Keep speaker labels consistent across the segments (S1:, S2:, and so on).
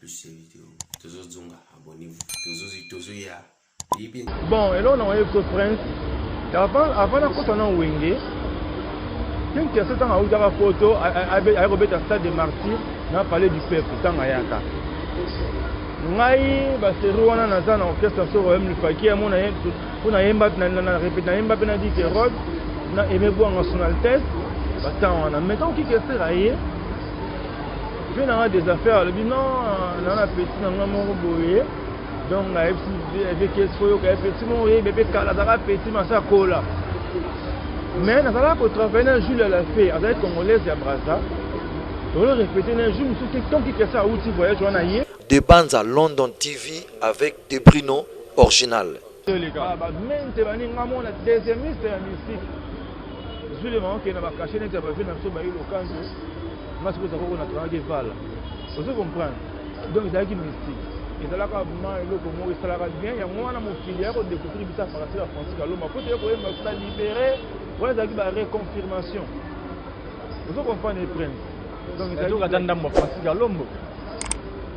S1: Plus de vidéos. Tozozonga, abonnez-vous. Tozo tozoya.
S2: Bon, eloko na koyebi biso prince avant avant nakota na wenge King Kester ntango awutaka poto aye kobeta stade de martyr na palais du peuple ntango ayaka ngai baseri wana naza na orchestre so royaume lufaki amona ye mpo nayemba nayemba mpe na dike rod na aime bwanga son altesse batemp wana mais ntango King Kester aye mpe nanga des affaires alobi non na na petit na ngai moko boye Donc ayebisi vieux Kes oyoka ye petit moko oyebi mpe kala azalaka petit mais asi akola. Mais nazalaka ko travailler na Jules Lafe, azalaki congolaise ya Brazza. Tozo répéter na jour mosusu tant que Kesa awuti voyage wana ye.
S3: De Banza London TV avec Debrino original.
S2: Ba ba mente bani nga mona deuxièmiste ya mystique. Zule bango kende ba cachet neti ya ba vieux na biso bayi lokanto. Nga sikoyo zakoko na travaillaki vala. Ozo comprendre? Donc ezalaki mystique. Ezalaka vraiment eloko moko esalaka bien yango wana mokili ya ko découvrir biso à partir ya Francis Kalomba po toye koyemba biso ba libéré wana ezalaki ba reconfirmation. Ozo comprendre prince?
S4: Donc ezalaki ata ndambo ya Francis Kalombo.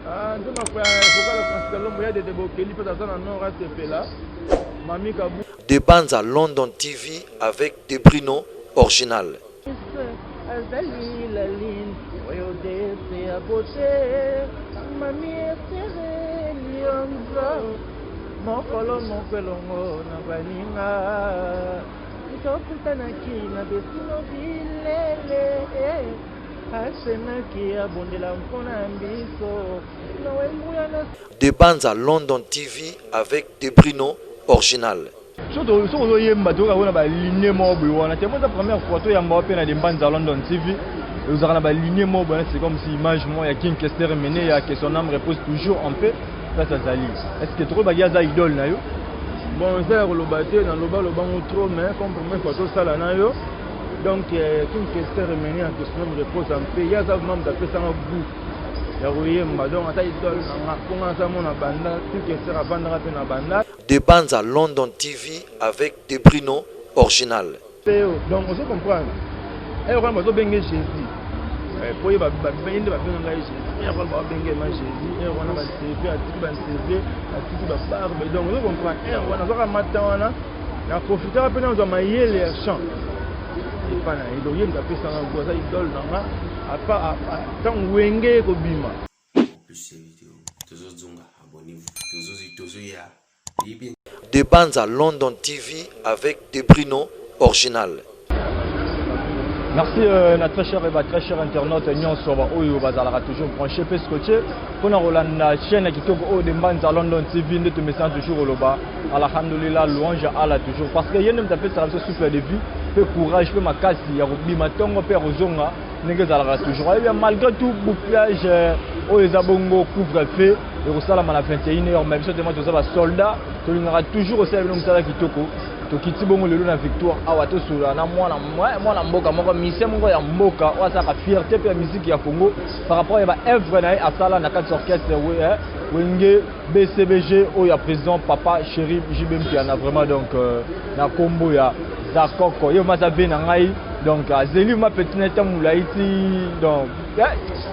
S2: Ah, nzembo ya vocal ya Francis Kalombo ya Dede Bokeli mpe aza na nord asepela. Mami Kabu.
S3: De Banza London TV avec Debrino original.
S2: Azali la lune oyo dese ya beauté mami esere lionzo mokolo moko elongo na baninga tokutanaki na besino bilele asenaki abondela mpo na biso noel mbuya na
S3: De Banza London TV avec Debrino original.
S4: Soki ozo yemba toyoka ko na ba ligne moko boye wana te eza première fois toyamba yo pe na Dembanza London TV ozalaka na ba ligne moko boye c'est comme si image moko ya King Kester Emeneya que son âme repose toujours en paix place azali est ce que tokoyeba ye aza idole na yo?
S2: Bon eza ya koloba te na loba loba ngo trop mais comme première fois tosala na yo donc King Kester Emeneya que son âme repose en paix ye aza vraiment moto apesanga goût ya koyemba donc aza idole na nga po nga naza mwana banda King Kester avandaka pe na banda.
S3: De Banza London TV avec Debrino original.
S2: Teo donc ozo comprendre heure wana bazo benge Jesus eh, po ye ye nde babenga ngai Jesus heure wana babenge ma Jesus heure wana ba CV atiki ba CV atiki ba barbe donc ozo comprendre heure wana azwaka mata wana na profitaka mpe nazwa mayele ya chant epa na ye donc ye moto apesanga go aza idole na nga apa ntango wenge ekobima.
S1: Plus de vidéos. Tozozonga, abonnez-vous. Tozo tozoya.
S3: De Banza London TV avec Debrino original.
S4: Merci euh, na très cher et ba très cher internaute nyonso ba oyo bazalaka toujours branché pe scotché pona kolanda chaîne ya kitoko oyo de Mbanza London TV nde tomesana toujours koloba alhamdulillah louange à Allah toujours parce que ye nde moto apesaka biso souffle de vie pe courage pe makasi ya kobima ntongo pe ya kozonga ndenge ezalaka toujours ayebi malgré tout bouclage euh, oyo eza bongo couvre feu ekosalama na 21 heures mais biso tema toza basoldat tolingaka toujours kosala bino mosala kitoko tokiti bongo lelo na victoire awa tosolola na mwana mwana mboka moko musicien moko ya mboka oyo asalaka fierté mpe ya musique ya congo par rapport ya baœuvre na ye asala na kati ya orchestre eh, wenge bcbg oyo ya président papa chéri jb mpiana vraiment donc euh, na nkombo ya zakoko ye vraiment aza vie na ngai donc azeli ma petit na ntango molai ti donc eh,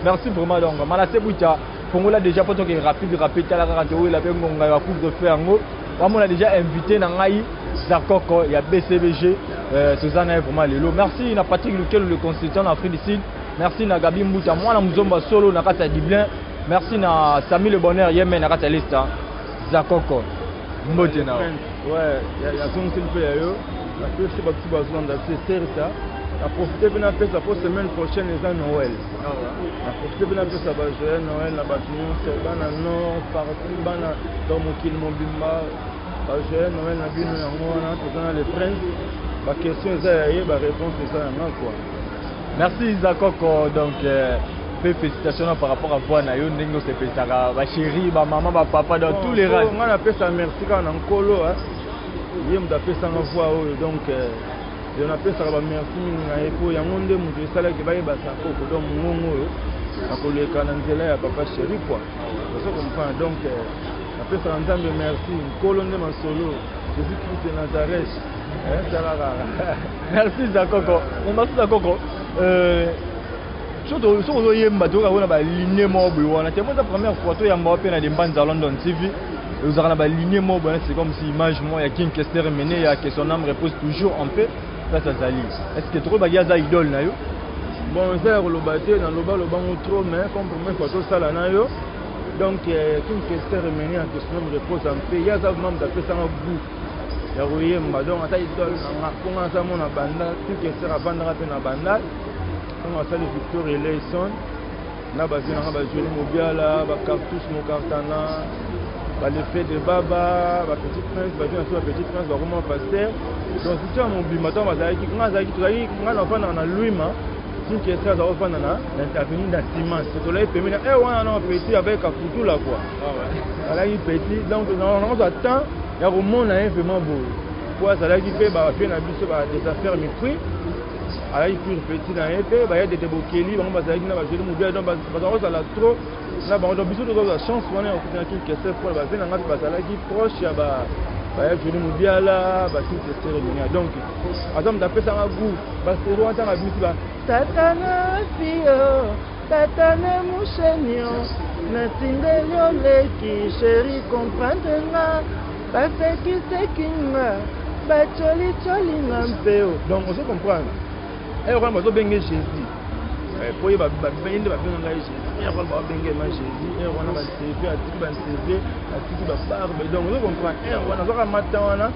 S4: merci vraiment donc manase buta fongola déjà mpo toke rapide rapide tala kaka towela mpe ngonga ya couvre feu yango wamona déjà invité na ngai zakoko ya bcbg euh, toza na ye vraiment lelo merci na patrick lukelo le consultant na afrique du sud merci na gabi mbuta mwana muzomba solo na kati ya dublin merci na sami le bonheur yeme na kati ya lista zakoko mbote na
S2: ouais yazongiseli mpe ya yo napesi bato bazolanda biso eserta na profite mpe napesa mpo semaine prochaine eza noël na profite mpe napesa ba joyeux noël na bato nyonso bana nord partout bana donc mokili mobimba ba joyeux noël na bino yango wana toza na le prince ba question eza ya ye ba réponse eza ya nga quoi
S4: merci zakoko donc euh, mpe félicitation par rapport à voix na yo ndenge osepelisaka ba chérie ba mama ba papa dans tous les races
S2: nga napesa merci kaka na nkolo ye moto apesanga voix oyo donc euh, yo napesaka ba merci mingi na ye mpo yango nde moto esalaki bayeba sakoko donc mongongo oyo nakoleka na nzela ya papa chéri quoi ozo comprendre donc euh, napesaka nzambe merci nkolo nde masolo jésus christ de nazareth eh, tala kaka
S4: merci zakoko merci zakoko euh, Soki ozoyemba, toyoka mpona baligne moko boye wana te. Eza première fois toyamba mpe na Dembanza London TV. Ozalaka na baligne moko boye, c'est comme si image moko ya King Kester Emeneya, que son âme repose toujours en paix, place azali. Est ce que tokoyebaki aza idole na yo?
S2: Bon, eza ya koloba te, naloba lobango trop, mais comme première fois tosala na yo, donc King Kester Emeneya, que son âme repose en paix, ye aza vraiment moto apesanga goût ya koyemba. Donc ata idole na nga, mponga aza mona Bandal. King Kester avandaka mpe na Bandal ntango asali Victor Eleison na bavieux nanga, bajoli Mobiala, bacartouche Mokartana, balefe de baba, bapetit prince, bavieux na biso bapetit prince, bakoma pasteur. Donc structure ya mobimba, ntango bazalaki, nga azalaki, tozalaki, nga nafandaka na Luima, King Kester aza kofanda na avenue na Simence, tolaki pembeni e wana na petit avec Kafutula quoi, azalaki petit. Donc nakozwa temps ya komona ye vraiment boye, po azalaki mpe bavieux na biso ba des affaires mipui, azalaki pur petit na ye mpe baya tete bokeli bango, bazalaki na bajoli mobia. Donc bazala kozala trop na bango. Donc biso tozozwa chance wana ya kokutana King Kester mpo bavieux na nga mpe bazalaki proche ya baya joli Mobiala, baKing Kester Emeneya. Donc aza moto apesanga goût. Basero wana, ntango abimisi ba tata na fio, tata na mushenio, natindeli oleki, chéri, comprendre nga, basekiseki nga, bacholitsoli nga mpe o. Donc ozo comprendre, ere wana bazobenge Jésus po ye nde babenganga ye Jésus. Ere wana babenge ma Jésus, ere wana baseve atiki, baseve atiki babarbe. Donc ozo comprendre, ere wana azwaka mata wana,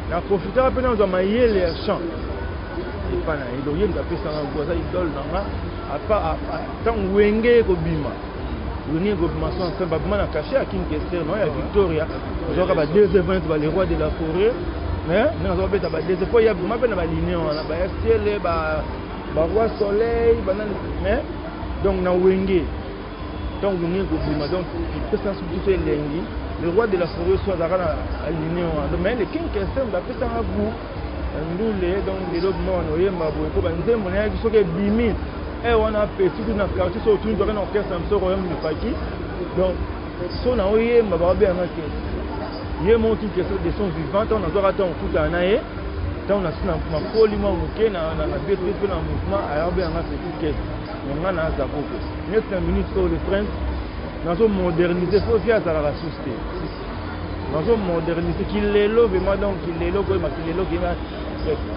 S2: na profitaka mpe nazwa mayele ya chant epa na ye. Donc ye moto apesanga goût, aza idole na nga. Ntango Wenge ekobima, Wenge ekobima so ensemble, babima na cachet ya King Kester na ya Victoria, ozwaka ba deux events, ba le roi de la forêt, mais ndenge aza kobeta ba deux po ya bima mpe na baligne wana, baya ciele, ba roi soleil, banani. Mais donc na Wenge, ntango Wenge ekobima, donc epesa biso elengi, le roi de la forêt so azalaka na aligne wana. Mais le King Kester moto apesanga goût ndule. Donc lelo bima wana oyemba boye mpo banzembo nayaki soki ebimi e wana pesi kutu na quartier, so otuni toke na orchestre na biso Royaume Lifaki. Donc so na oyemba, bakobenganga kese ye moko King Kester de son vivant. Ntango nazwaka ntango okutana na ye, ntango nakoli mwa moke na beti mpe na mouvement, ayabenganga petit kese. Mais nga naza koko neti na minute oyo, le prince, nazomoderniser fo fi azalaka susu te, nazomoderniser kilelo vraiment. Donc kilelo koyeba, kilelo koyeba,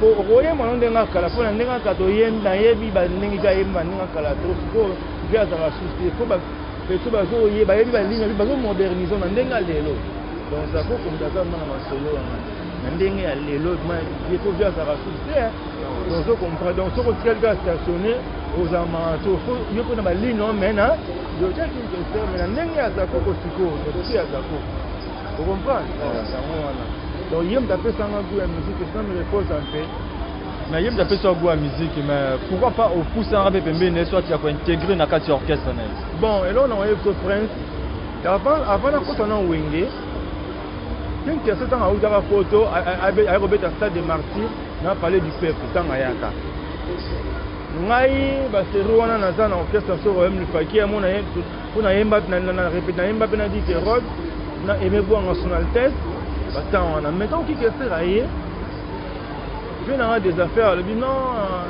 S2: okoyemba no ndenge akala, mpo na ndenge akala toyembi, nayebi bandenge ti ayemba ndenge akala trop. Sikoyo vi azalaka susu te, fo peso bazoyeba, bayebi baligne, bazomoderniser na ndenge ya lelo. Donc zako moto aza na masolo wana na ndenge ya lelo ye, fo vi azalaka susu te. Donc ozo comprendre, donc soki otikali kaka stationné, ozala to fo yo mpona baligne o me na yotiaki Kester, mais na ndenge ya Zakoko sikoyo, esprit ya Zakoko, ocomprendre yango wana. Donc ye moto apesanga goût ya musique, ça me repose un peu.
S4: Mais ye moto apesa goût ya musique, mais pourquoi pas opusanga mpe pembeni, soit ya kointégrer na kati ya orchestre na ye?
S2: Bon, eloko na oyebi so, prince, avant nakota na Wenge, King Kester, ntango autaka poto, aye kobeta Stade de Martyr na Palais du Peuple, ntango ayaka, ngai basérie wana naza na orchestre so Royaume Lifaki amona ye mpo nayemba, nayemba mpe na Dike Rod na Aimé Bwanga, son altesse, batemps wana. Mais ntango King Kester aye mpe nanga des affaires, alobi non,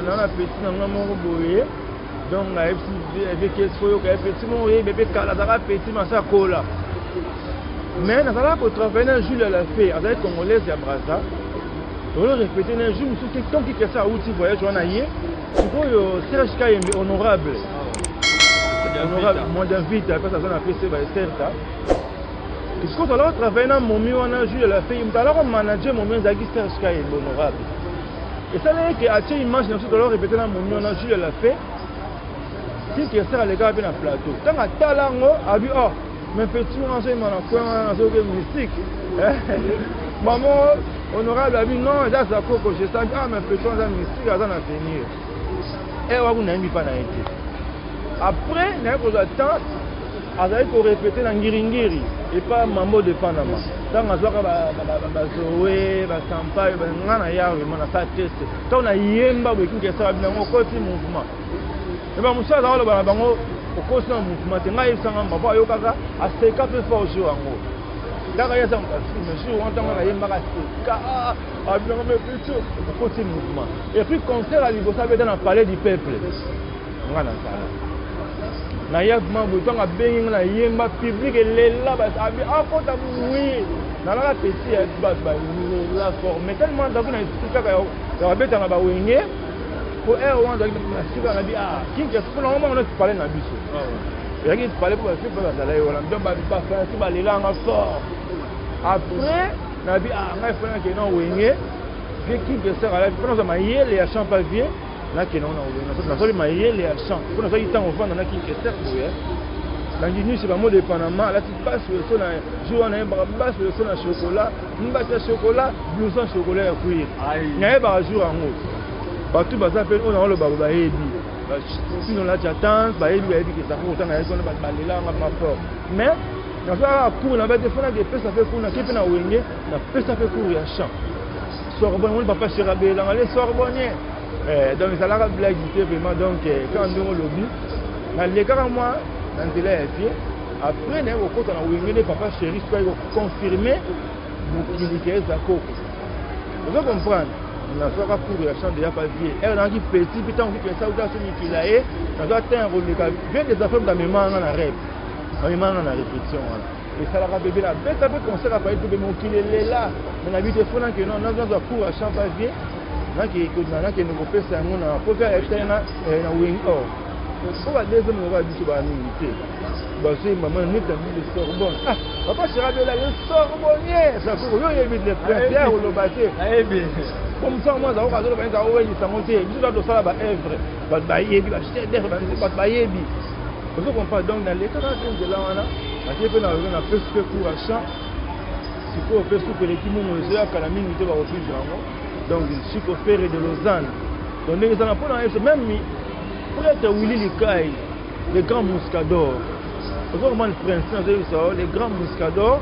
S2: naa na petit na nga moko boye. Donc ayebisi kesi oyoka ye petit moko oyebi mpe kala, azalaka petit masa akola, mais nazalaka kotravailler na Jules Alafe, azalaki congolaise ya Braza. Tolo répété na jour mosusu, tant King Kester auti voyage wana ye, sikoyo Serge Kayembe, honorable, honorable Mwadiamvita, place aza na pc baeserta. Sikoyo tozalaka travailler na momi wana Jules Alafe, moto alaka manager momi ezalaki Serge Kayembe, honorable. Esalaki ke atie image na biso, tozalaka répété na momi wana Jules Alafe. King Kester alekaka mpe na plateau, ntango atala yango, abi: "Oh, mais petit wana azoyemba na coin wana, nazoyoka mystique." Mamo honorable abi: "Non, eza Zakoko." Je sens, ah, mais petit wana aza mystique, aza na avenir. E waku nayembi mpa na ye te. Après naye kozwa temps, azali korépéter na Ngiringiri epa Mambo de Panama, ntango azwaka bazowe basampayo, nga na ya vraiment nasala test. Ntango nayemba boye, King Kester abi nango okoti mouvement. Eba mosusu aza koloba na bango okosi na mouvement te. Ngai ayebisanga mpo ayokaka, aseka mpe fort jour yango kaka ye aza moto afilme. Jour wana ntango nayembaka, aseka, abinanga: "Mais petit, okoti mouvement." Et puis concert ya liboso abeta na Palais du Peuple, nga nazala. Naya vraiment boye, ntango abengi nga nayemba, public elela, abi akota oui, nalala petit ya bato balela fort, mais tellement azalaki na esprit kaka ya babeta na bawenge, po heure wana azalaki na sika na bi ah King Kester, mpo nango moko neti palais na biso ezalaki palais, mpo bafi mpe bazala ye wana, donc bafanasi balela nga fort. Après na bi ah ngai fona nakende na wenge, vieux King Kester alaki mpo nazwa mayele ya chant, pa vieux nakende ngo na wenge, nazwaki mayele ya chant mpo nazwaki ntango ovanda na King Kester boye, nangi nyonso bamode de Panama, alati basi oyo na jour wana nayebaka basi oyo na chocolat, mbati ya chocolat, blouson chocolat ya cuir, nayebaka jour yango. Bato baza mpe oyo naoloba bayebi sino lati ya tance, bayebi kesako kotanga yaki wana, bato balelanga ma fort, mais nazwaka cours na bate, fona epesa mpe cours, nake mpe na wenge, napesa mpe cours ya chant Sorbonne, moni papa chéri abelanga le Sorbonnier. Donc ezalaka blague te vraiment. Donc kaka ndenge olobi, nalekaka mwa na nzela ya vieux, après naye kokota na wenge nde papa chéri soki aye koconfirme mokili ke eza koko, ozo comprendre. Nazwaka cours ya chant déjà pa vieux ere nayaki petit, mpe ntango kikesa uta so mikili aye, nazwa temps ya koleka vieux des affaires, moto amemanga na rêve, amemanga na répétition wana, esalaka bebe nabeta mpe concert apaye mpe mokili elela, mais nabi te fona ke non, nazwa cours ya chant pa vieux, nakende kopesa yango na po mpe ayebisaki na wenge or po ba deuxième lokola biso baa mingi te, bazoyemba mana neti na le Sorbonne. Ah papa chéri abela le Sorbonnier Zakoko, yo oyebi le prince ya koloba te, po mosala mwa Zakoko azoloba neti awelisa yango te, biso toa tosala baœuvre, bato bayebi bachef d'œuvre, bato bayebi, ozo comprendre. Donc nalekaka mpe nzela wana, natie mpe napesi mpe cours ya chant. Sikoyo mpe suku eleki mongo ezoyaka na mingi te, bakovivre yango. Donc Chico Ferre de Lausanne, donc ndenge ezala mpona yeso, même prêtre Willy Likai, le grand Muscador, ozo comprendre prince, nazoyebisa yo, le grand Muscador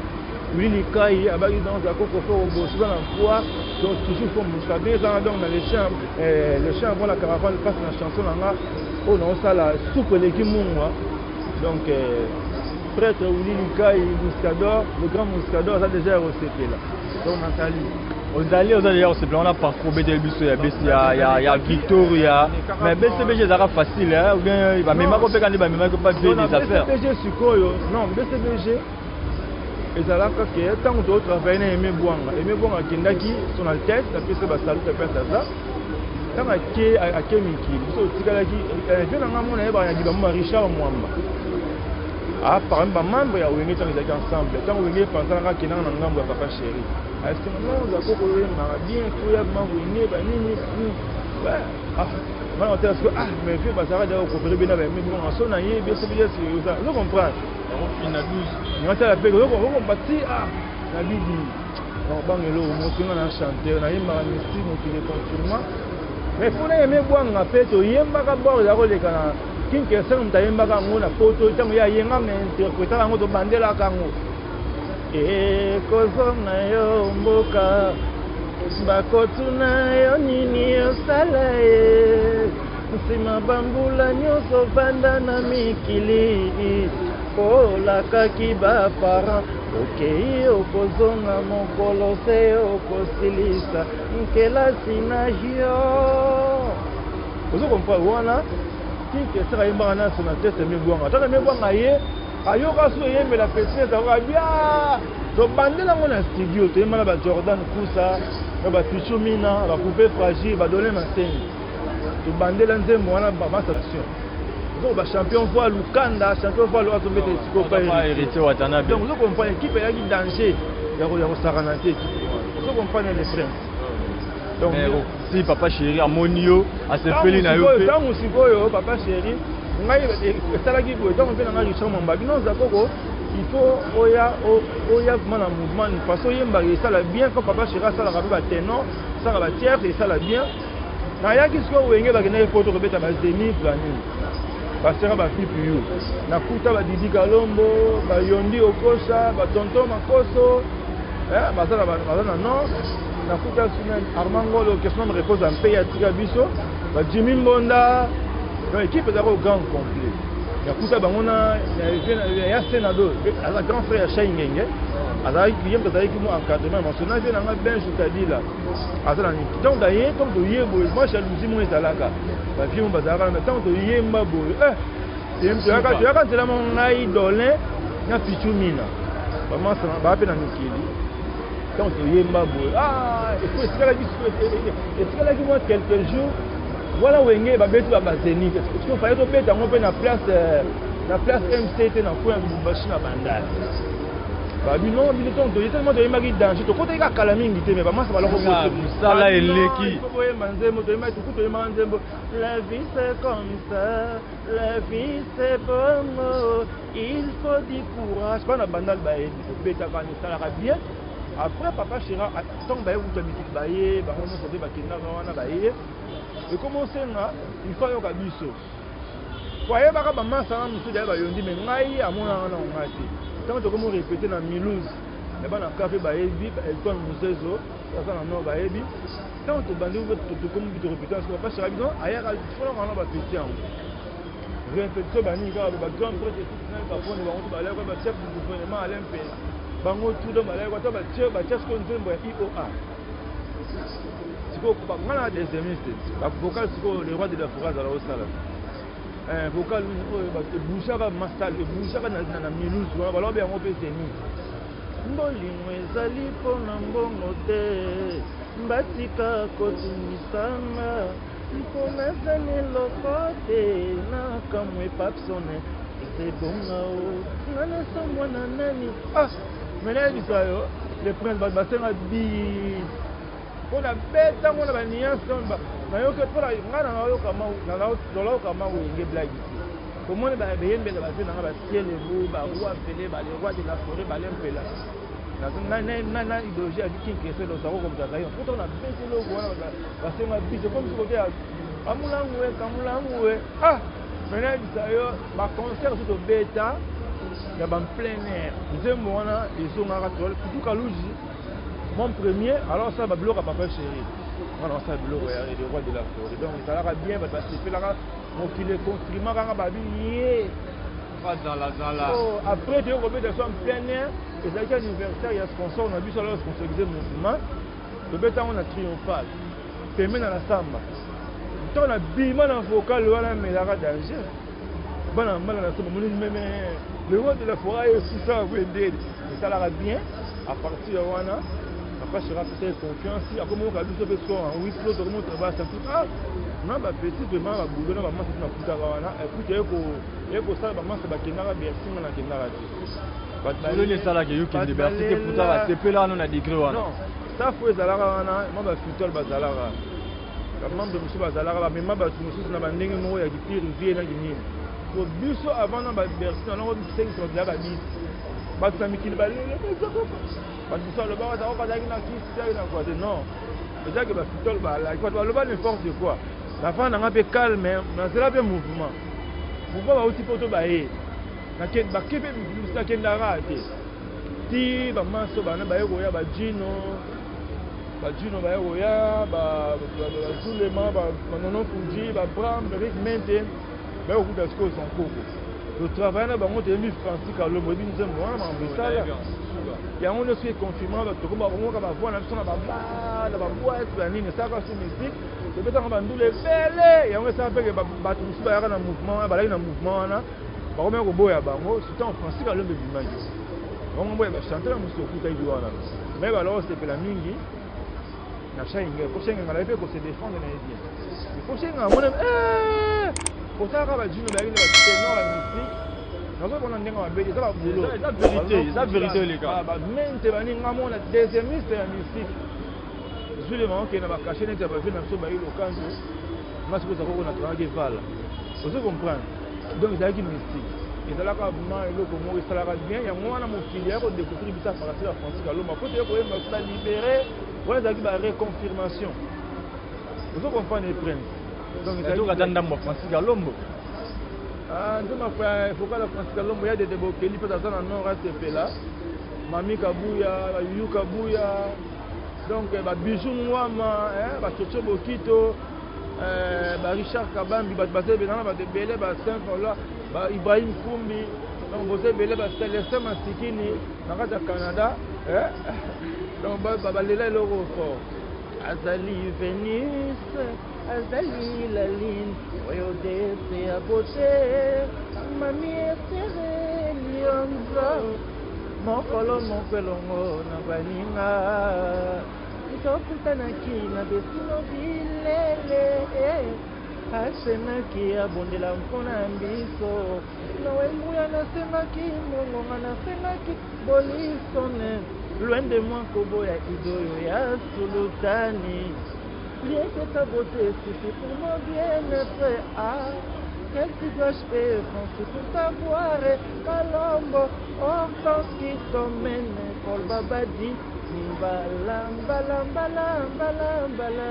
S2: Willy Likai abaki donc Zakoko fo obosi oza na foi, donc toujours fo Muscador ezala. Donc na le chien avant la caravane passe na chanson na nga oyo naosala suku eleki mungwa. Donc prêtre Willy Likai Muscador, le grand Muscador, aza déjà ya kosepela, donc nazali
S4: Ozali, oza déjà kosepela wana. Parcours obeteli biso ya besi ya Victoria, mais BCBG ezalaka facile hein, ou bien bamemaki mpe kandi bamemaki mpa vieux des affaires?
S2: BCBG sikoyo non, BCBG ezalaka ke ntango tozotravaille na Aimé Bwanga, Aimé Bwanga akendaki son altesse, apesi basalut, apesi aza ntango ake mikili, biso totikalaki. Vieux na nga mona yebaka na dibambo Richard Mwamba, parmi bamembre ya wenge ntango ezalaki ensemble. Ntango wenge epanzanaka, akendaka na ngambo ya papa chéri, asenga non, Zakoko oyembaka bien, koya ma wenge banini banini. Wana otala sikoyo, ah mais vieux bazalaka deja kokopere be na baeme bonga, so nayebi eso bi ozo comprendre, ngatala mpe ozokompa ti ah nabidi banga eloko mosi nga na chanteur, nayembaka mystique, mokili econfirma. Mais mpo nayeme bwanga mpe toyembaka bord eza koleka na King Kester, moto ayembaka yango na poto, ntango ye ayenga na interprétaka yango, tobandelaka yango ekozonga yo mboka, bakotuna yo nini osala ye nsima bambula nyonso vanda na mikili, olakaki baparent okei okozonga mokolo se okosilisa nkelasi na yo, ozo comprendre. Wana King Kester ayembaka na son altesse Mebwanga. Tata Mebwanga ye ayoka so eyembela petit ezalaka bia, tobandela yango na studio, toyemba na bajordan Kusa, na bapichu mina, bacoupe fragile, badole masengi, tobandela nzembo wana bamasation. Donc bachampion voi Lukanda, champion voi azobeta esiko
S4: pa Héritier Watanabe.
S2: Donc ozo comprendre, équipe eyaki danger ya kosakana te, équipe wana, ozo comprendre le prince.
S4: Donc si papa chéri amoni yo, asepeli na yo mpe.
S2: Ntango sikoyo papa chéri ngai esalaki boye, ntango mpe na ngai Richard Mwamba bino Zakoko, il faut oya oya vraiment na mouvement façon oyembaka esala bien, ko papa chéri asalaka mpe baténor, asalaka batierce, esala bien. Nayaki sikoyo wenge, bakendaki poto kobeta bazénith banini, basera bapipi yo, nakuta badidi Kalombo, bayondi Okosa, batonton Makoso, baza na nord, nakuta suna Armand Ngolo, question me repose mpe ya tika biso bajimi Mbonda. Donc équipe ezalaka au grand complet, nakuta bango na ya Senado, aza grand frère ya Shai Ngenge, azalaki ye moto azalaki mo encadrement maso na vieux na nga Benj Tadila, aza na nini. Ntango daye, ntango toye boye, mwa jalousie mo ezalaka, bavieux mo bazalaka na ntango toyemba boye. Toyaka nzela moko, ngai, Dolin na Pichu Mina, bamasa baa mpe na mikili. Ntango toyemba boye, ah, etikalaki etikalaki mwa quelques jours wana, Wenge babeti bazénith. Fallait tobeta yango mpe na place MCT na coin ya Lubumbashi na Bandal. Babi non, bino ntango toye, tellement toyembaki danger, tokotaki kaka kala mingi te, mais bamasa baloko.
S4: Mosala eleki.
S2: Boyemba nzembo, toyembaki tuku, toyembaka nzembo "La vie c'est comme ça, la vie c'est bongo, il faut du courage". Bana Bandal bayebi, tobetaka, esalaka bien. Après, papa Chéra, ntango baye kuta mikili, baye bango nyonso te, bakendaka wana, baye ekoma osenga, il faut ayoka biso po ayebaka bamasa na mosusu ya bayondi. Me ngai amonaka na ngai te. Ntango tokomi répéter na Milouse ya bana kafe, bayebi Elton Musezo aza na nord, bayebi. Ntango tobandi, tokomi torépéter, papa Chéra biso ayaka folaka wana, bapeti yango répétition banini kaka, bagrand prêtre bapone bango to balaki, bachef du gouvernement Alain Mpela, bango tout donc balaki ata batie sikoyo nzembo ya IOA. Sikoyo nga na deuxièmiste bavocal, sikoyo le roi de la forêt azala osala vocal oyo ebouchaka masal, ebouchaka na Milouse wana, balobi yango mpe zénith. Bolingo ezali mpona mbongo te, batika kotungisanga mpo nazali eloko te. Nakamwe papsone ezebonga o nga nasambwa na nani. Ah, me nayebisa yo, le prince, bato basenga bi mpona betango na banuance. Nayoki mpona ngai nalayoka ma Wenge blague te. Komoni beyembela bavie nanga, basielebu, baroi Pele, bale roi de la forêt, balempela na idéologie ya King Kester, losako komoto azali poto na beti eloko wana, basenga biso komi siko te, kamulangu e kamulangu e. Ah, me nayebisa yo, baconcert so tobeta ya ban plein air, nzembo wana ezongaka. Tutu Kaluji, mon premier, alors osala babiloko ya papa chéri, wana osala biloko ya le roi de la forêt. Donc ezalaka bien, bato basepelaka, mokili econfirma kaka babi ye.
S4: Bazalazala.
S2: Après toyei kobeta so en plein air, ezalaki anniversaire ya sponsor na biso, alors sponsorisé mouvement, tobeta yango na Triomphal pembe na la samba. Ntango na bima na vocal wana, amelaka danger, bana mbala na so bamoni meme le roi de la forêt esusa boye ndeni, esalaka bien. À partir ya wana, papa Chéri apesa ye confiance, akomoka biso mpe so en huis clos, tokomo travail scientifique. Ah, na bapeti vraiment babulo na bamasa te, nakutaka wana ekuti ye kosala bamasa bakendaka Bercy, nga nakendaka te.
S4: Oloni esalaka eyokende Bercy te, pourtant basepela wana na degré wana.
S2: Non, staff oyo ezalaka wana, mwa bafutol bazalaka, bamembre mosusu bazalaka, bamema bato mosusu na bandenge moko ya kipire vie na kinini. Po biso avant na baBercy nango sengisa bato ya babisi, bato na mikili balele, bato mosusu alobaka zako bazalaki na kisi, ezalaki na quoi te. Non, ezalaki bafutol balaki, bato baloba n'importe quoi. Bafanda nanga mpe calme, nazela mpe mouvement bauti mpo to baye bake mpe mosu, nakendaka te ti bamaso bana baye koya, bajino baye koya, bazulema, banono Fuji, babram Rik Mente baye kokuta. Sikoyo Sankoko, totravaille na bango, toyembi Francis Kalombo, oyebi nzembo wana, makambo esala yango nyonso econfirma. Bato bakomoka bavoi na biso na baba na baboite banini, esalaka so musique, tobetaka bandula ebele. Yango esala mpeke bato mosusu bayaka na mouvement wana, balaki na mouvement wana, bakomaki koboya bango, surtout en Francis Kalombo ebimaki bango boya bachanteur mosusu okutaki wana. Mais baloko osepela mingi na Shainga, po Shainga ngala mpe kose défendre na ye bien. Il faut Shainga amona kotalaka bajino bayaki na baténor ya mystique, nazomona ndenge mabe eza babulo.
S4: Eza vérité, eza vérité eleka.
S2: Bamente baninga mona deuxièmiste ya mystique zulema, okende na bacachet neti ya bavie na biso bayi lokanzo, nga sikoyo ozaka koko natongaki evala, ozo comprendre. Donc ezalaki mystique, ezalaka ma eloko moko esalaka bien. Yango wana mokili ya kodécouvrir biso à partir ya Francis Kalomba, po toye koyemba biso balibéré wana, ezalaki bareconfirmation, ozo comprendre, prince.
S4: Donc ata ndambo ya Francis Kalombo.
S2: Nzembo vocal ya Francis Kalombo ya Dede Bokeli mpe aza na nord, asepela Mami Kabuya, Bayuyu Kabuya, donc babijou ngwama, bachocho Bokito, barichard Kabambi, bato baza ebele na bato ebele, basaint Ola, baibrahim Kumbi, donc boza ebele, bacelestin Masikini na kati ya Canada. Donc balela eloko fort, azali Venus, azali la lune oyo dese ya beauté. Mami Estere Lionzo, mokolo moko elongo na baninga tokutanaki na Besino Bilele, asengaki abondela mpo na biso. Noel Mbuya, nasengaki mbongo, nga nasengaki bolisone. Loin de moi koboya idoyo ya sulutani. Rien que ta beauté suffit pour mon bien-être. Ah, quel prix dois-je payer, Francis, pour t'avoir? Kalombo, Hortense qui t'emmène, Paul Babadi. Mbala, mbala, mbala, mbala, mbala,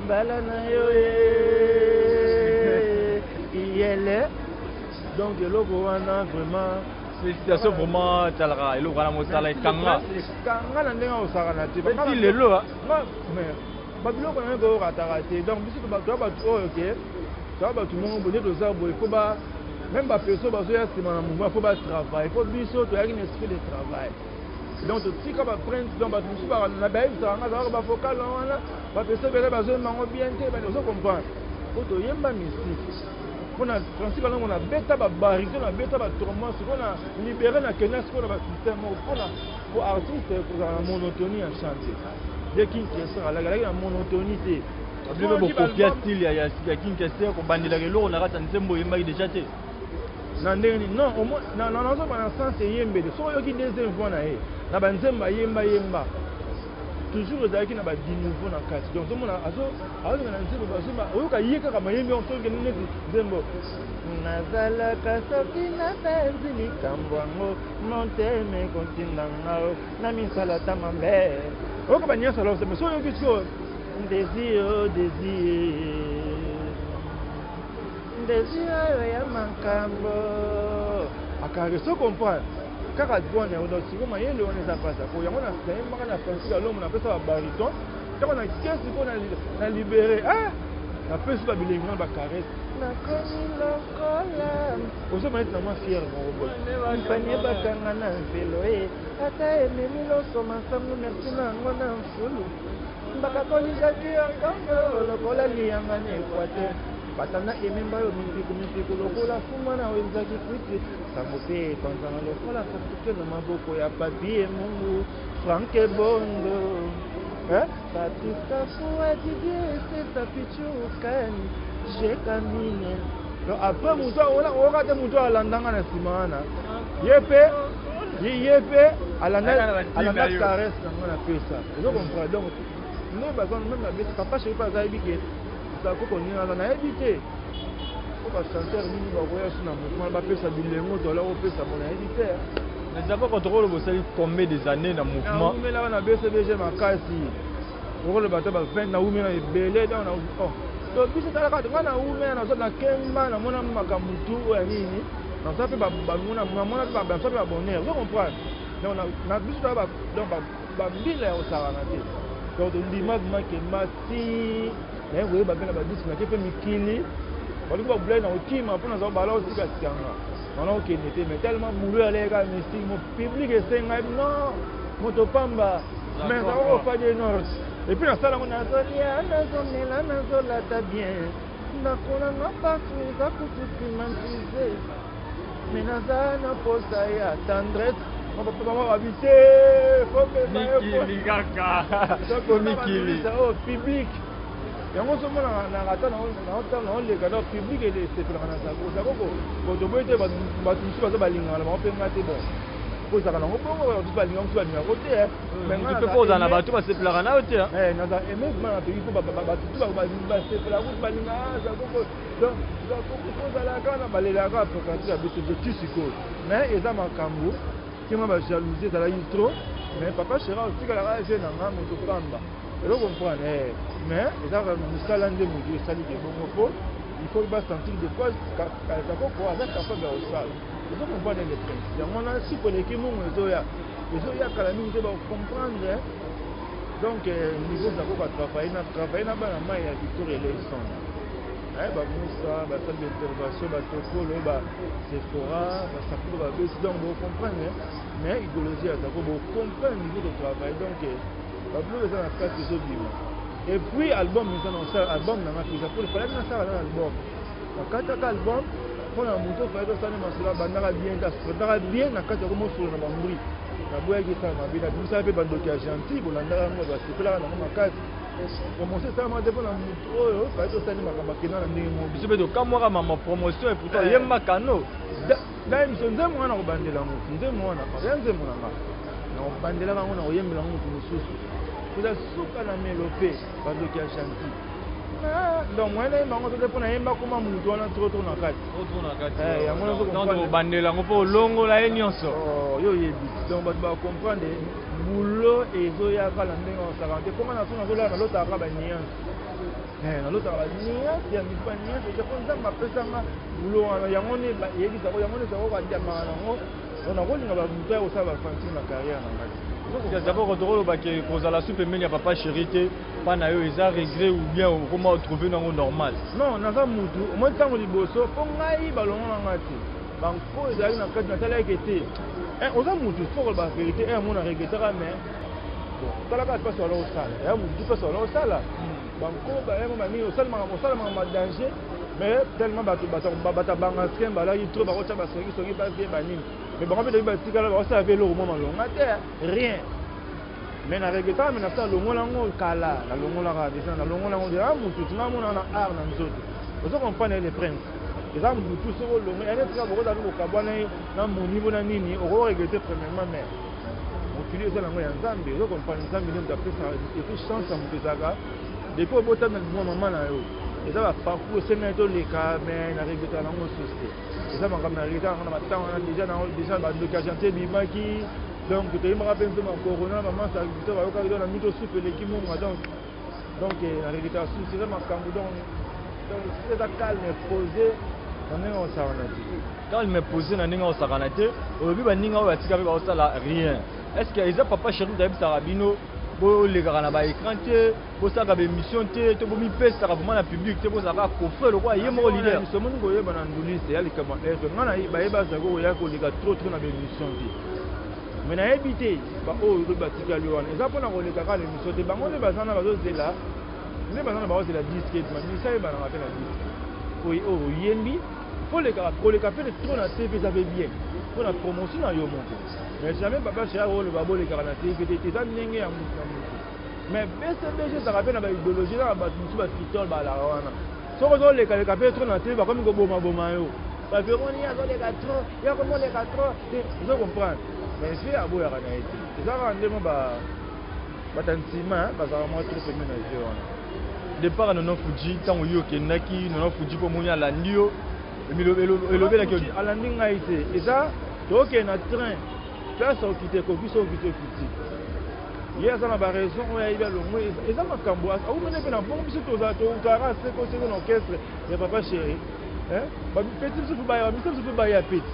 S2: mbala na yo ye. Iyele. Donc, eloko wana vraiment.
S4: Félicitation vraiment, talaka eloko wana, mosala ekanga.
S2: Ekanga na ndenge osakana te.
S4: Ti lelo.
S2: Mais babiloko na yango koyokataka te. Donc biso toya bato oyo ke toya bato moko boye nde toza boye. Faut ba même bapeso bazoya nsima na mouvement, faut batravaille. Faut biso toyaki na esprit de travail, donc totika baprince. Donc bato mosusu na bayebisaka nga azalaka bavocal wana, bapeso ebele bazoyemba yango bien te. Ozo comprendre, po toyemba mystique mpona Francis Kalongo, nabeta babaryton, nabeta batrombone. Sikoyo na libéré, nakenda sikoyo na basystème moko mpona po artiste kozala na monotonie ya chant te. Ye King Kester alaki na monotonie te.
S4: Bino bokopia style ya King Kester, kobandelaka eloko na kati ya nzembo oyembaki déjà te?
S2: Na ndenge nini? Non, nazoba na sens eyembeli. Soki oyoki deuxième voix na ye na banzembo ayemba yemba, toujours ezalaki na badinouveau na kati. Donc ozomona azolinga na nzembo bazomba, oyoka ye kaka mayembi yango. Soki neti nzembo nazalaka soki natanzi likambo yango, motema ekotinda ngao na misala ta mabe, oyoka banyonso. Alors mais soki oyoki sikoyo désir, désir, désir oyo ya makambo akare, so comprendre kaka voix na yango. Donc sikoyo mayele wana eza mpasi po yango nayembaka na Francis Kalombo, napesa babaryton. Ntango na ke sikoyo na libéré, napesi babilengi wana bacaresse, nakomi lokola ozoma neti na mwa fiere moko boye. Mpanie bakanga na velo e, ata ememi loso masango, merci na yango na mfulu bakakolisaki yangambo lokola liyanga na Équateur. Batanda ememba yo mipiku mipiku lokola fuma na wenzaki kwiti, sango mpe epanzana lokola facture na maboko ya Papie Mungu Franke Bondo. Patrice Kafua, Didier Sesa, Pichukani Jekamine. Donc après moto oyoka te, moto alandanga na nsima wana, ye mpe ye mpe alanda caresse nango na pesa. Ozo comprendre? Donc nde baza même na besi Papa Chéri mpe aza yebi ke Zakoko ndenge aza, nayebi te po bachanteur nini bakoya so na mouvement bapesa bilengo toala kopesa mo, nayebi te.
S4: Mais Zakoko, tokoloba osali combien des années na mouvement?
S2: Naumelaka na BCBG makasi, okoloba ata ba 20, naumela ebele. Donc to biso talaka nga naumela, naza nakemba, namona makambo tu oyo ya nini, naza mpe namona mpe babonheur. Ozo comprendre? Donc na biso toya donc bambila ya kosakana te. Donc tondima vraiment kemba ti naye koyeba mpe na badisque nake mpe mikili balingi babulai na kokima mpo naza bala osikasikanga wana okende te. Mais tellement boulot aleka mystique, mo public esengai non moto pamba, mais ezaka kofadi nord. Et puis nasala yango, nazolia, nazomela, nazolata bien, ndako nanga partout eza kutu climatisé, mais naza na posa ya tendresse. Mama babi te.
S4: Mikili kaka mikili.
S2: Oyo public yango ozomona na ata naoleka, donc public esepelaka na Zako. Zakoko boye te, bato mosusu baza balingaka na bango mpe nga te. Bon, po ezalaka nango bongo, bato mosusu balingaka, mosusu balingaka te.
S4: Motu mpe ozala na bato basepelaka na yo te.
S2: Naza aimé vraiment na pays, mpo bato tu basepelaka kutu balingaka Zakoko. Donc Zakoko fo ozalaka na balelaka fréquentation ya biso ti sikoyo. Mais eza makambo kima bajalousie ezalaki trop. Mais Papa Chéri otikalaka je na nga moto pamba, ezo comprendre. Mais ezaka mosala nde moto esaliki bongo, po il faut basentir des fois Zakoko aza capable ya kosala. Ozo comprendre le prince? Yango wana siko eleki mongo, ezoya ezoya kala mingi te, bacomprendre. Donc niveau Zakoko atravaille na travaille na bana mai ya Victor Eleison, bamusa basali baintervention, batokolo, basephora, basakuba, babesi. Donc bocomprendre, mais idéologie ya Zako, bocomprendre niveau de travail. Donc babiloko eza na kati ezobima. Et puis album eza na osala album nanga mpenza po falaki nasala na album, nakataka album. Mpo na moto fallait tosala masolo, abandaka bien te, asupportaka bien na kati ya komosolo na bambri. Naboyaki esala mabe, nabimisaka mpe bandoki ya gentil, bolandaka yango, basepelaka nango makasi. Promotion esalamaka te mpo na motu oyo fallait tosali makambo akenda na ndenge moko.
S4: Biso mpe tokamwaka mama promotion, et pourtant yemba kano.
S2: Ngai biso nzembo wana nakobandela yango, nzembo wana ya nzembo na nga nakobandelaka yango, nakoyembela yango motu mosusu. Eza suka na melo mpe bandoki ya gentil. Donc moyen nayemba yango te mpo nayemba koma motu wana trop trop na kati. Yango
S4: nazo obandela yango mpo olongola ye nyonso.
S2: Yo oyebi, donc bato bacomprendre boulot ezoyaka na ndenge osaka te. Mponga naso nazolala, nalotaka banuance, nalotaka banuance ya misu, banuance eza mpo Nzambe apesanga boulot wana. Yango nde eyebisako, yango nde ezako badiamaka nango. Donc nakolinga bamoto ya kosala bafantime na carrière na ngai.
S4: D'abord tokolobake kozala su pembeni ya papa chéri te, mpa na yo eza regret ou bien okoma otrouve nango normal?
S2: Non, naza mutu omoi ntango liboso mpo ngai balongo nga te, banko ezalaki na kati, natalaki te. Oza mutu, faut koloba vérité. Mona regretaka, mais bon, talaka mpasi wala osala ya mutu, mpasi wala osala banko bayemo banini, osalamaka madanger, mais tellement bato bato bangaskin balaki trop, bakotya basongisongi bavie banini, mais bango mpe toyebi batikala bakosala mpe eloko mwa malonga te, rien. Mais na regretaka, mais nasala longola yango kala, nalongolaka déjà, nalongola yango déjà. Mutu tinga mona na art na nzoto, ozo comprendre le prince, eza mutu soki olongo ya neti kaka bokozala mpe kokabwana ye na moni mpo na nini okoregretter premièrement. Mais mokili eza nango ya Nzambe, ozo comprendre, Nzambe nde moto apesaka. Et puis chance ya moto ezalaka depuis obotami na libuma mama na yo, eza baparcours esengeli toleka. Mais na regretaka nango susu te, eza makambo na regretaka yango na batango wana déjà, déjà bandoki ya gentil ebimaki. Donc toyembaka mpe nzembo ya corona, bamasa biso bayokaki, donc na mito supu eleki monga. Donc na regretaka susu, eza makambo. Donc eza calme, posé na ndenge osakana te.
S4: Calme, posé na ndenge osakana te. Olobi baninga oyo batika mpe baosala rien, est ce que eza papa chéri ayebisaka bino bolekaka na baécran te, bosalaka baémission te, to bomipesaka vraiment na public te, bozalaka coffre lokola ye moko leader?
S2: Omoni, koyeba na nduliste ya likambo ya eve, nga bayeba azalaki koya koleka trop trop na baémission te, mais nayebi te baoyo oyo batikali wana eza mpona koleka kaka na émission te. Bango nde baza na bazozela, nde baza na bazozela disque ebima. Misa eyebanaka mpe na disque oyo oyembi. Faut leka koleka mpe trop na TV, eza mpe bien mpona promotion na yo moko. Mais jamais papa chéri oloba bolekaka na TV te, eza ndenge ya motu na motu. Mais BCBG ezalaka mpe na baidéologie, eza na bato mosusu bafitole balaka wana. Soki ozolekaleka mpe trop na TV, bakomi kobomaboma yo, baveroni ye azoleka trop, ye akomi oleka trop te, ozo comprendre. Mais vie aboyaka na ye te, eza kaka ndenge bato ya nsima bazalaka mwa trop pembeni na vie wana.
S4: Départ ya Nono Fuji, ntango yo okendaki, Nono Fuji mpo omoni alandi yo, elobelaki?
S2: Alandi ngai te, eza tokokende na train, place okita ekoki, so okiti, okiti. Ye aza na baraison oyo ayebi alongo, eza makambo aumene mpe na bongo. Biso tozalaka seko seko na orchestre ya papa chéri, bapeti biso mpe baya, bamisa biso mpe baya peti.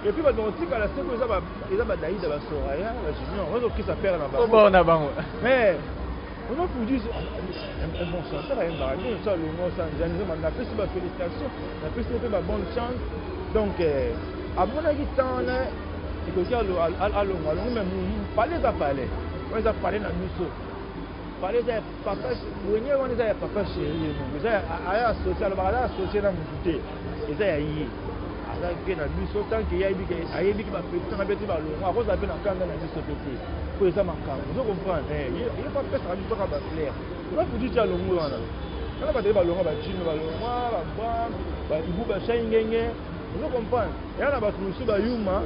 S2: Et puis bato bakotikala seko eza badaida, basoraya, bajunior bazokisa pere na
S4: bango. Na bango.
S2: Mais Nono Fuji, un bon chanteur, ayembaka bien. So alongo osanzani, napesi bafélicitation, napesi mpe babonne chance. Donc amonaki temps wana ekoki alongo, alongo. Mais pale eza pale wana, eza pale na biso, pale eza ya papa wenge wana, eza ya papa chéri ye moko, eza aya associé, alobaka aza associé na motu te, eza ya ye, aza mpe na biso. Tant que ye ayebiki bapeti nanga mpe ti balongo, akozala mpe na kanda na biso mpe te, po eza makambo, ozo comprendre. Ye mpo apesaka biso kaka bafleur. Oza futi ti alongo wana, wana bato ye balongwa, bajime balongwa, babram, baibu, bashai ngenge, ozo comprendre. Eya na bato mosusu bayuma,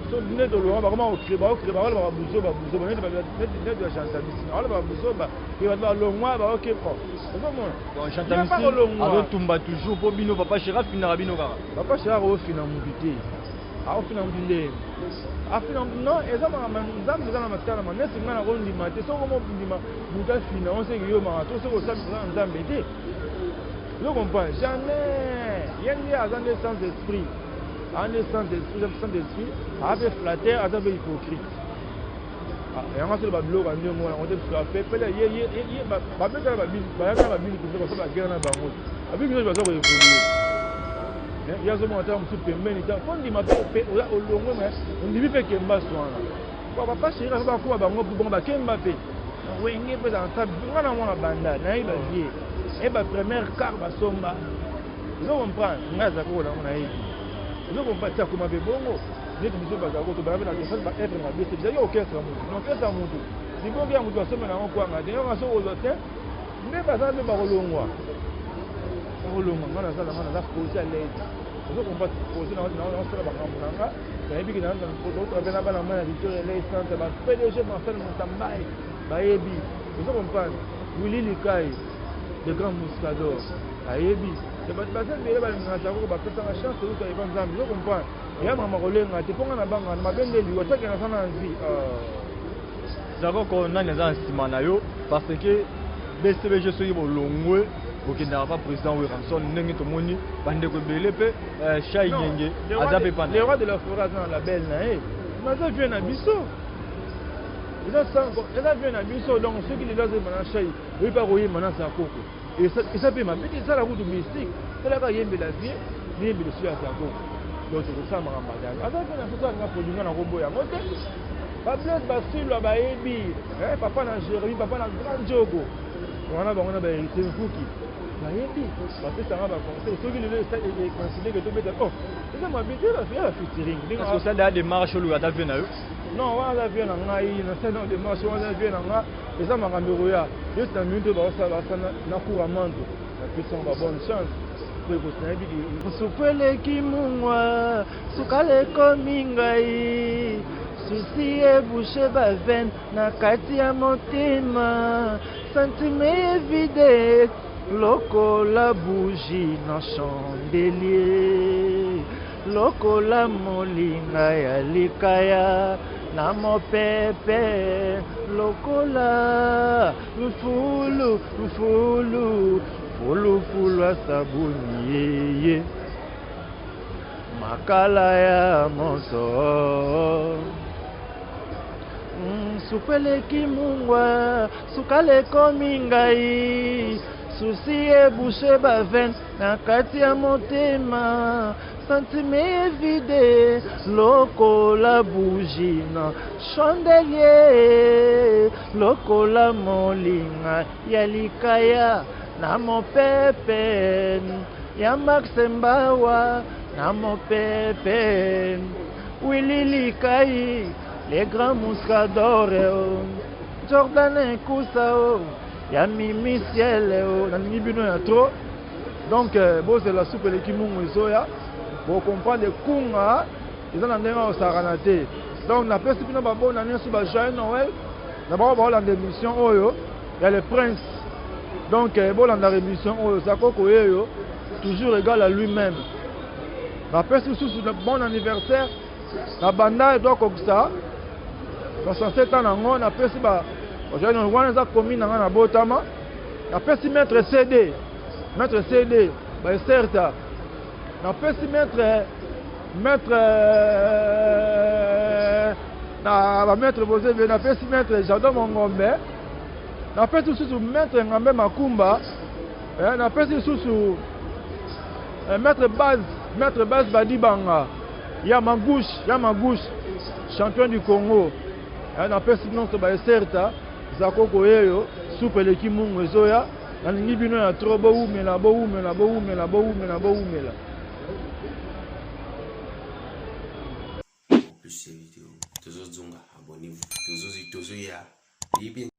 S2: so nde tolongwa, bakoma kokre, baokre, baoloba babuzoba buzoba neti bachantamisi, baoloba babuzoba e bato balongwa baoke, ozomona.
S4: Azotumba toujours mpo bino papa chéri afinaka bino kaka.
S2: Papa chéri akofina mutu te, akofina mutu nde afina non, eza makambo Nzambe, eza na matalama neti ngai nakondima te. Soki omondima mutu afina oseki yo maka to soki osambisa na Nzambe te, ozo comprendre. Jamais, ye nde aza nde sans esprit, aza nde sans esprit, sans esprit, aza mpe flatteur, aza mpe hypocrite. Yango asolo babiloko ya ndenge wana te. Biso apepele ye, babetala bayaka na babili mpenza, basala baguerre na bango, babili nyonso baza koévoluer. Ye azomona tala mosusu pembeni ta fo ndima mpe olongwe, mais ondimi mpe kembaso wana. Papa chéri azo bakuba bango bongo, bakemba mpe wenge mpe ezala nga na mwana banda nayebi bavie ye, bapremière car basomba, ozo comprendre. Ngai aza koko nango, nayebi. Ozo comprendre ti akoma mpe bongo neti biso bazalako tobanda mpe na tosali ba œuvre na biso ezalaki orchestre ya motu na orchestre ya motu liboke ya motu basomela yango kwanga te yonga soki kozwa te nde baza mpe bakolongwa bakolongwa. Ngai naza na ngai naza posé à l'aise, ozo comprendre, posé naosala makambo na nga. Nayebi ke naotravaille na bana mai na Victoria Lay Centre, ba PDG Marcel Montambai bayebi, ozo comprendre, Willy Likai le grand Muscador ayebi. Bato baza ebele balingaka Zakoko, bapesaka chance euta epa Nzambe, ozo comprendre. Ya mama kolenga te mpo nga na banga na mabe nde liwa take naza na vie.
S4: Zakoko, nani aza na nsima na yo? Parce que BCBG, soki bolongwe, bokendaka pa président Werrason. Ndenge tomoni bandeko ebele mpe Shai Ngenge aza mpe pana.
S2: Le roi de la forêt aza na label na ye, mais aza vieux na biso, eza vieux na biso. Donc soki lelo azoyemba na Shai, oyi mpe akoyemba na Zakoko, eza mpe mabe te. Esala kutu mystique, talaka ayembela vieux, nayembela esu ya Zakoko. Donc tokosala makambo adani aza mpe na biso. Alinga produit, nga na kombo yango te. Bablaise Basilwa bayebi papa na Jérémi, papa na grand Jogo wana, bango na bahéritier Nkuki bayebi, bapesanga baconseil. Soki lelo econsidère ke tobeta, oh, eza mabe te, ya bafeaturing.
S4: Osala ya démarche, oluka ata vieux na yo?
S2: Non, wana aza vieux na ngai, nasali na démarche wana, aza vieux na nga. Eza makambo ekoya neti na minute oyo baosala, basala na couramment. Napesi yango ba bonne chance po ekosi. Nayebi ke supu eleki mungwa, sukala ekomi ngai, souci eboucher baveine na kati ya motema, sentiment evide lokola bougie na chandelier, lokola molinga ya likaya na mopepe, lokola mfulu mfulu fulufulu ya sabuni yeye makala ya moto. Supu eleki mungwa, sukala ekomi ngai, souci eboucher baveine na kati ya motema, sentiment evide lokola bougie na chandelier, lokola molinga ya likaya na mopepe ya Max Mbawa na mopepe, Willy Likai les grands Muscador, Jordan Ekusa o ya Mimi Ciel o. Nalingi bino ya trop. Donc bozela supu eleki mungu ezoya, bocomprendre kunga eza na ndenge osakana te. Donc napesi bino babona nyonso, bajoyeux Noël na bango baolanda émission oyo ya le prince. Donc bolandaka émission oyo, Zakoko yeyo, toujours égal à lui-même. Napesi lisusu bon anniversaire na banda edo akokisa 67 ans nango. Napesi ba wana eza commune na ngai na botama. Napesi maître CD, maître CD baeserta. Napesi maître na bamaître Bozebe. Napesi maître Jadon Mongombe. Napesi lisusu maître Ngambe Makumba. Napesi lisusu maître Base, maître Base Badibanga ya Magouche, ya Magouche, champion du Congo. Napesi nyonso baeserta. Zakoko yeyo, supu eleki mungu ezoya. Nalingi bino ya trop, bowumela, bowumela, bowumela, bowumela, bowumela.
S1: Pour plus de vidéos, tozozonga, abonnez-vous, tozoya.